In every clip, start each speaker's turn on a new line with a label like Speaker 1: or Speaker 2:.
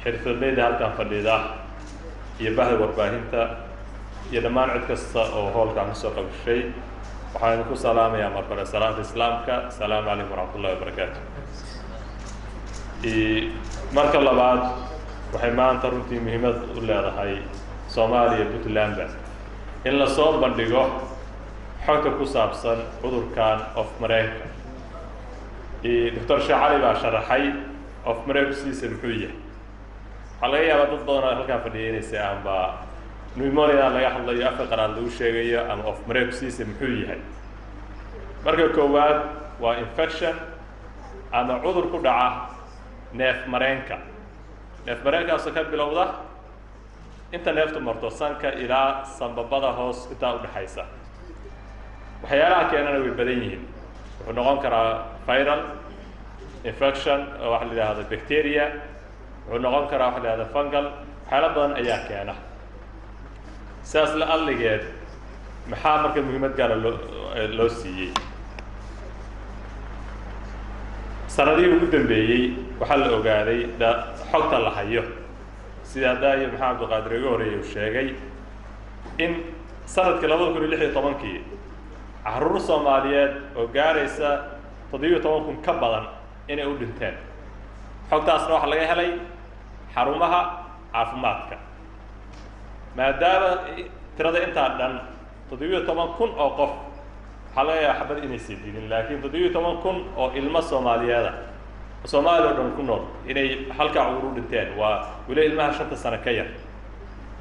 Speaker 1: Xirfadleyda halkan fadhida iyo bahda warbaahinta iyo dhammaan cid kasta oo hoolkan kasoo qabshay, waxaan idinku salaamayaa markore salaamta Islaamka: asalaamu calaykum waraxmat ullahi wabarakaatu. Marka labaad, waxay maanta runtii muhiimad u leedahay Soomaaliya, Puntlandba, in lasoo bandhigo xogta ku saabsan cudurkan of mareenka. Doctor Sheekh Cali baa sharaxay of mareenku sidiisa muxuu yahay. Waxaa laga yaabaa dad badan oo halkaan fadhiya inayse amba pneumonia laga hadlayo, afka qaraad lagu sheegayo, ama of mareenku sidiisa muxuu yahay. Marka koowaad, waa infection ama cudur ku dhaca neef mareenka, neef mareenkaasoo ka bilowda inta neeftu marto, sanka ilaa sambabada hoos intaa udhexaysa. Waxyaalaha keenana way badan yihiin. Wuxuu noqon karaa viral infection oo waxa la yidhahdo bacteria, wuxuu noqon karaa waxa la yihahdo fungal. Waxyaalo badan ayaa keena. Sidaas la adligeed, maxaa marka muhiimad gaara loo siiyey? Sanadihii ugu dambeeyey waxaa la ogaaday da xogta la hayo, sida haddaa iyo Maxamed Cabdiqaadir iga horreeyay uu sheegay, in sanadkii 2016-kii carruur Soomaaliyeed oo gaaraysa 17,000 ka badan inay u dhinteen. Xogtaasna waxaa laga helay xarumaha caafimaadka. Maadaama tirada intaa dhan, 17,000 oo qof, waxaa laga yaaba xabad inaysa dilin, laakiin 17,000 oo ilmo Soomaaliyeeda, Soomaaliya o dhan ku nool, inay halkaa cudur u dhinteen, waa weli ilmaha 5-ta sano ka yar.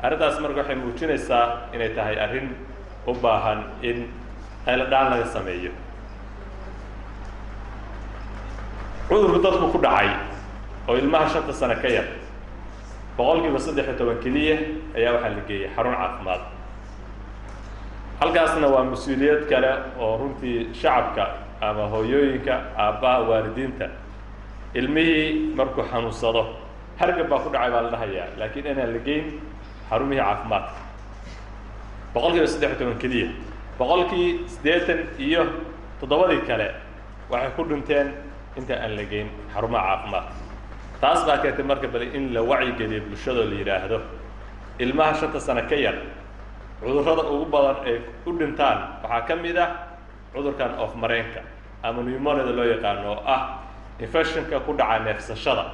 Speaker 1: Arrintaas marka waxay muujinaysaa inay tahay arrin u baahan in qayladhaan laga sameeyo. Cudurku dadku ku dhacay oo ilmaha 5-ta sano ka yar, 13% keliya ayaa waxaa la geeyey xarun caafimaad. Halkaasna waa mas-uuliyad kale oo runtii shacabka ama hooyooyinka, aabbaha, waalidiinta, ilmihii markuu xanuunsado, hargab baa ku dhacay baa la dhahayaa, laakiin inaan la geyn xarumihii caafimaadka. 13% keliya, 87-dii kale waxay ku dhinteen inta aan la geyn xarumaha caafimaadka. Taas baa keentay marka bale in la wacyigeliyo bulshadoo la yidhaahdo ilmaha 5-ta sano ka yar cudurrada ugu badan ay u dhintaan waxaa ka mid ah cudurkan of mareenka ama pneumoniada loo yaqaano, oo ah infectionka ku dhaca neefsashada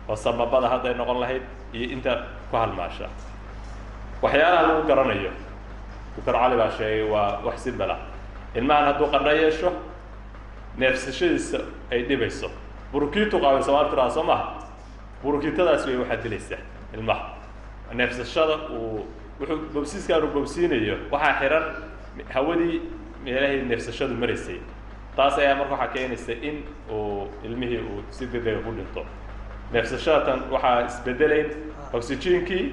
Speaker 1: oo samabada hadday noqon lahayd iyo inta ku halmaasha. Waxyaalaha lagu garanayo, Doctor Cali baa sheegay, waa wax simple ah. Ilmahan hadduu qandho yeesho, neefsashadiisa ay dhibayso, burukiitu qaabay Somaali tiraa, soo maha? Burukiitadaas way waxaa dilaysa ilmaha. Neefsashada uu wuxuu bobsiiskaan uu bobsiinayo, waxaa xiran hawadii meelahay neefsashadu maraysay. Taas ayaa marka waxaa keenaysa in uu ilmihii uu si degdega ku dhinto. Neefsashadatan waxaa isbedelayn oxygenkii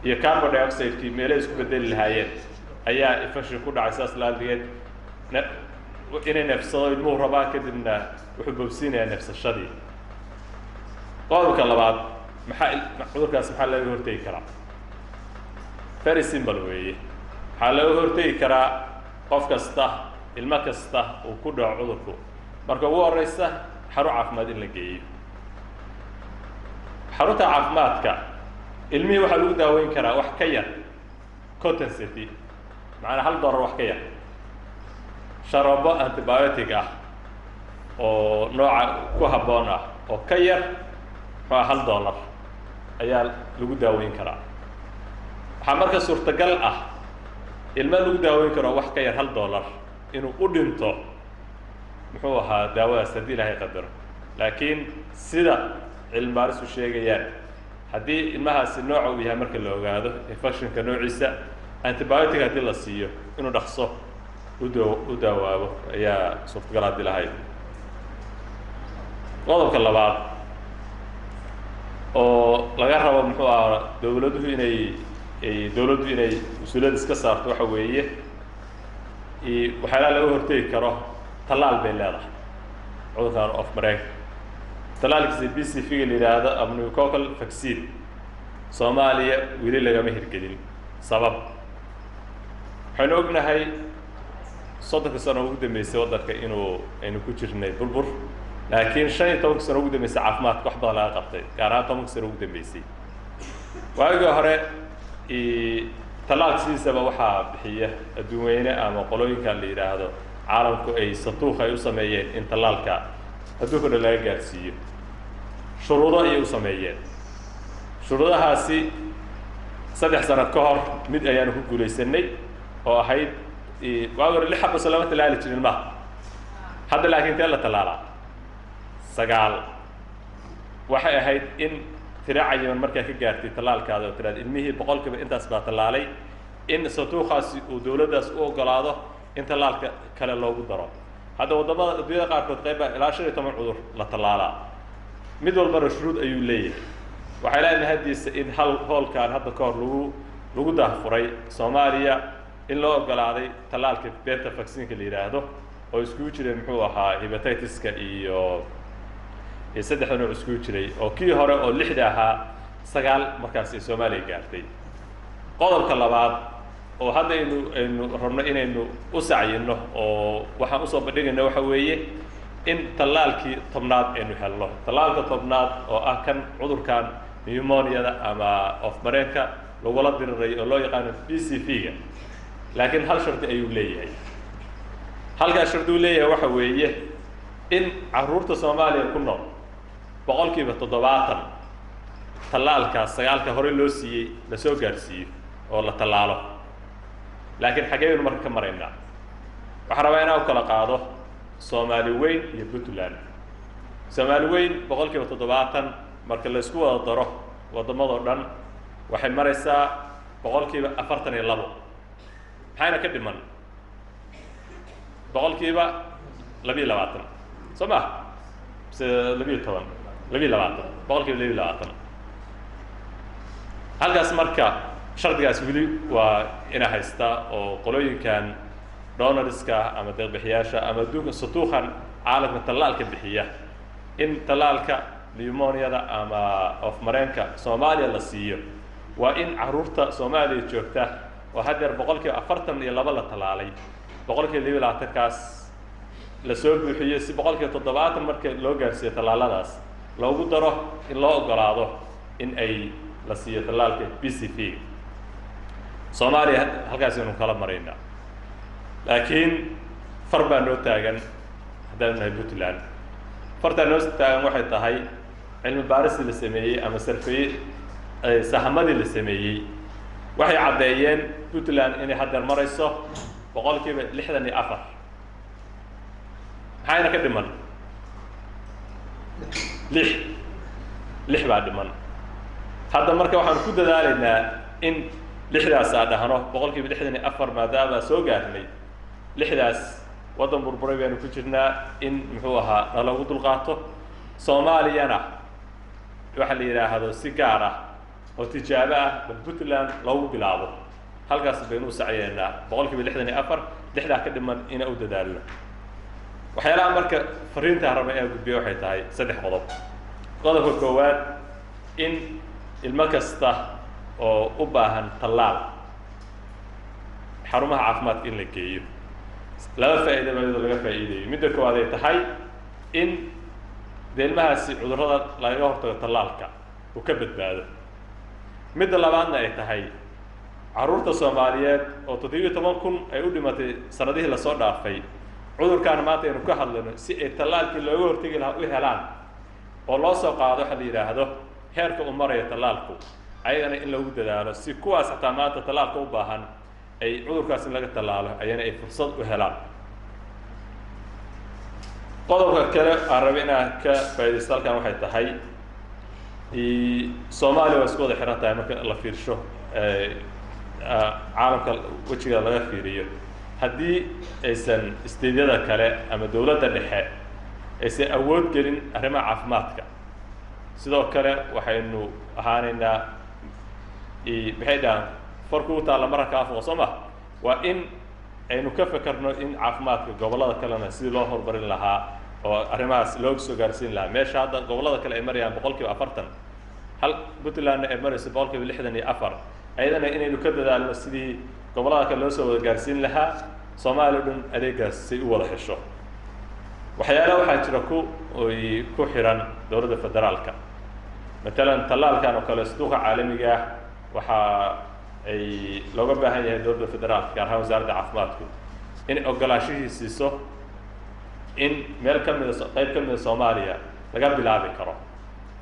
Speaker 1: iyo carbon dioxide-kii meelay isku bedeli lahaayeen ayaa infection ku dhacay. Sidaas laaldigeed inay neefsado ilmuhu rabaa, kadibna wuxuu bobsiinayaa neefsashadii. Qodobka labaad, maxaa cudurkaas maxaa looga hortegi karaa? Very simple weeye. Waxaa looga hortegi karaa, qof kasta, ilmo kasta uu ku dhaco cudurku, marka ugu horeysa xarun caafimaad in la geeyo. Xarunta caafimaadka ilmihii waxaa lagu daaweyn karaa wax ka yar cotton city, macnaa $1 wax ka yar, sharoobo antibiotic ah oo nooca ku habboon ah oo ka yar muxua $1 ayaa lagu daaweyn karaa. Waxaa marka suurtagal ah ilmo lagu daaweyn karo wax ka yar $1 inuu u dhinto, muxuu ahaa, daawadaas haddii Ilaahay qadaro. Laakiin sida cilmi baarisu sheegayaan, haddii ilmahaasi nooca uu yahay marka la ogaado infectionka noociisa, antibiotic haddii la siiyo, inuu dhaqso u daawaabo ayaa suurtagal haddii lahayd. Qodobka labaad oo laga rabo, muxuu ahaa, dowladuhu inay ay dowladdu inay mas-uuliyad iska saarto, waxa weeye waxyaalaha laga hortegi karo. Tallaal bay leedahay cudurkan of mareenka. Tallaalkiisa PCV-ga la yidhaahdo ama pneumococcal vaccine, Soomaaliya weli lagama hirgelin. Sabab, waxaynu ognahay 30-ka sano ugu dambeysay waddanka inuu aynu ku jirnay burbur. Laakiin 15-ka sano ugu dambeysay caafimaadka wax badan laga qabtay, gaar ahaan 10-ka sano ugu dambeysay. Waagii hore tallaalka sidiisaba waxaa bixiya adduunweyne ama qolooyinka la yidhaahdo caalamku ay sanduuq ay u sameeyeen in tallaalka adduunka dhan laga gaarsiiyo. Shuruudo ayay u sameeyeen. Shuruudahaasi 3 sano ka hor mid ayaanu ku guulaysanay oo ahayd waagi hore 6 xabo lama tallaali jirin ilmaha. Hadda laakiin tee la tallaalaa 9. Waxay ahayd in tiro cayiman markaa ka gaartay tallaalkaada oo tiraad ilmihii boqolkiiba intaas baa tallaalay, in sanduuqaasi uu dowladdaas u ogolaado in tallaalka kale loogu daro. Hadda waddamada adduunyada qaarkood qayb baa ilaa 15 cudur la tallaalaa, mid walbana shuruud ayuu leeyahay. Waxay leedahay haddiisa in hal hoolkan hadda ka hor lagu daahfuray Soomaaliya in loo ogolaaday tallaalka beenta vaccine-ka la yidhaahdo oo iskugu jiray muxuu ahaa hepatitis-ka iyo 3 nooc iskugu jiray, oo kii hore oo 6 ahaa 9 markaas ay Soomaaliya gaartay. Qodobka labaad oo hadda aynu rabno inaynu u sacyino oo waxaan usoo bandhigayna waxa weeye in tallaalkii 10aad aynu helno. Tallaalka 10aad oo ah kan cudurkan pneumoniada ama of-mareenka lagula diriray oo loo yaqaano BCV-ga. Laakiin hal shardi ayuu leeyahay. Halkaas shardi uu leeyahay waxa weeye in carruurta Soomaaliya ku nool 70% tallaalkaas 9-ka hore loo siiyey lasoo gaarsiiyo oo la tallaalo. Laakiin xaggee baynu marka ka maraynaa? Waxaan rabaa inaan u kala qaado Soomaali weyn iyo Puntland. Soomaali weyn 70% marka la isku wada daro waddamadoo dhan waxay maraysaa 42%. Maxayna ka dhiman 22%, soo ma mise 12, 22, 22%. Halkaas marka shardigaas weli waa ina haystaa oo qolooyinkan donorska ama deeqbixiyaasha ama adduunka sanduuqan caalamka tallaalka bixiya in tallaalka pneumoniada ama of-mareenka Soomaaliya la siiyo waa in carruurta Soomaaliya joogta oo haddeer 42% la tallaalay, 22%-kaas la soo buuxiyo si 70% marka loo gaarsiiyo tallaaladaas loogu daro in loo ogolaado in ay la siiyo tallaalka BCV. Soomaaliya halkaas aynu kala maraynaa, laakiin far baa noo taagan haddaanu nahay Puntland. Fartaa noo taagan waxay tahay cilmi baaristii la sameeyey ama sarfeye sahamadii la sameeyey waxay caddeeyeen Puntland inay haddeer marayso 64%. Maxayna ka dhiman? 6 baa dhiman. Hadda marka waxaan ku dadaalaynaa in 6daas aa dhahno 64% maadaama soo gaarnay 6daas waddan burburay baynu ku jirnaa in muxuu ahaa nalagu dulqaato. Soomaaliyana waxa la yidhaahdo si gaar ah oo tijaabo ah bal Puntland loogu bilaabo. Halkaas baynu u sacyeynaa 64%, 6daa ka dhiman ina u dadaalno. Waxyaalaha marka fariintaa raba inaan gudbiyo waxay tahay 3 qodob. Qodobka koowaad, in ilmo kasta oo u baahan tallaal xarumaha caafimaadka in la geeyo. Laba faa'iido baa iyadoo laga faa'iideeyo. Midda koowaad ay tahay in dee ilmahaasi cudurrada lagaga hortago tallaalka uu ka badbaado. Midda labaadna ay tahay carruurta Soomaaliyeed oo 17,000 ay u dhimatay sanadihii lasoo dhaafay cudurkaana maanta aynu ka hadlayno si ay tallaalkii looga hortegi lahaa u helaan oo loo soo qaado waxa la yidhaahdo heerka uu marayo tallaalku, ayagana in lagu dadaalo si kuwaas xataa maanta tallaalka u baahan ay cudurkaas in laga tallaalo ayana ay fursad u helaan. Qodobka kale aan rabay inaan ka faa'iidaysto halkan waxay tahay Soomaaliya waa isku wada xiran tahay marka la fiirsho caalamka wejiga laga fiiriyo. Haddii aysan isteedyada kale ama dowladda dhexe aysan awood gelin arrimaha caafimaadka, sidoo kale waxaynu ahaanaynaa maxay dhahaan farku u taalla mararka afuqa, soo ma? Waa in aynu ka fekerno in caafimaadka gobollada kalena sidii loo horumarin lahaa oo arrimahaas looga soo gaarsiin lahaa. Meesha hadda gobollada kale ay marayaan 40%, hal Puntlandna ay marayso 64%, ayadana inaynu ka dadaalno sidii gobollada kale loo soo wada gaarsiin lahaa, Soomaaliya o dhan adeegaas say u wada hesho. Waxyaalaha waxaa jira ku xiran dowladda federaalka, matalan tallaalkan oo kale, suuqa caalamiga ah waxaa ay looga baahan yahay dowladda federaalka, gaar ahaan wasaaradda caafimaadku, in ogolaashihii siiso in meel ka mida, qayb ka mida Soomaaliya laga bilaabi karo,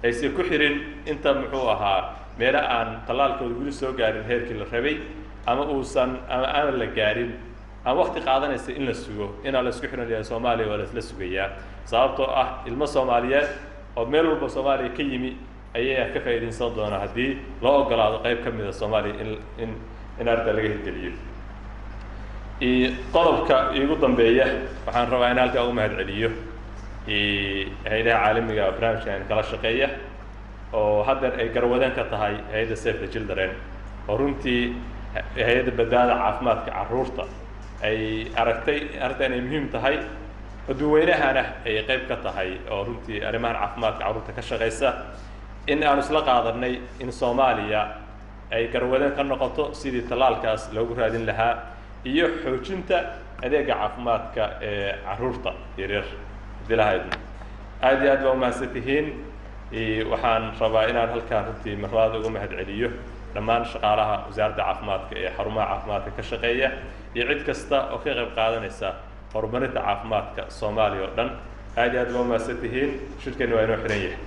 Speaker 1: aysan ku xirin inta muxuu ahaa meelo aan tallaalkooda weli soo gaarin heerkii la rabay, ama uusan ama aan la gaarin ama wakti qaadanaysa in la sugo, inaan la isku xiran yahay Soomaaliya waa la isla sugayaa, sababtoo ah ilmo Soomaaliyeed oo meel walba Soomaaliya ka yimi ayaa ka faa'iidaysan doona haddii loo ogolaado qayb ka mida Soomaaliya in arrinta laga hirgeliyo. Qodobka iigu dambeeya, waxaan rabaa in halkaa ugu mahad celiyo hay-adaha caalamiga barnaamijkan kala shaqeeya, oo haddeer ay garwadeen ka tahay hay-adda Save the Children, oo runtii hay-adda badbaadada caafimaadka carruurta ay aragtay arrinta inay muhiim tahay, adduunweynahana ay qayb ka tahay, oo runtii arrimahan caafimaadka carruurta ka shaqeysa, in aanu isla qaadanay in Soomaaliya ay garwadeen ka noqoto sidii tallaalkaas loogu raadin lahaa iyo xoojinta adeega caafimaadka ee carruurta yaryar dilahaydna. Aad iyo aad baa umahadsan tihiin. Waxaan rabaa inaan halkaan runtii marlabaad uga mahad celiyo dhammaan shaqaalaha wasaaradda caafimaadka ee xarumaha caafimaadka ka shaqeeya iyo cid kasta oo ka qayb qaadanaysa horumarinta caafimaadka Soomaaliya oo dhan. Aad iyo aad baa umahadsan tihiin. Shirkeeni waa inoo xiran yahay.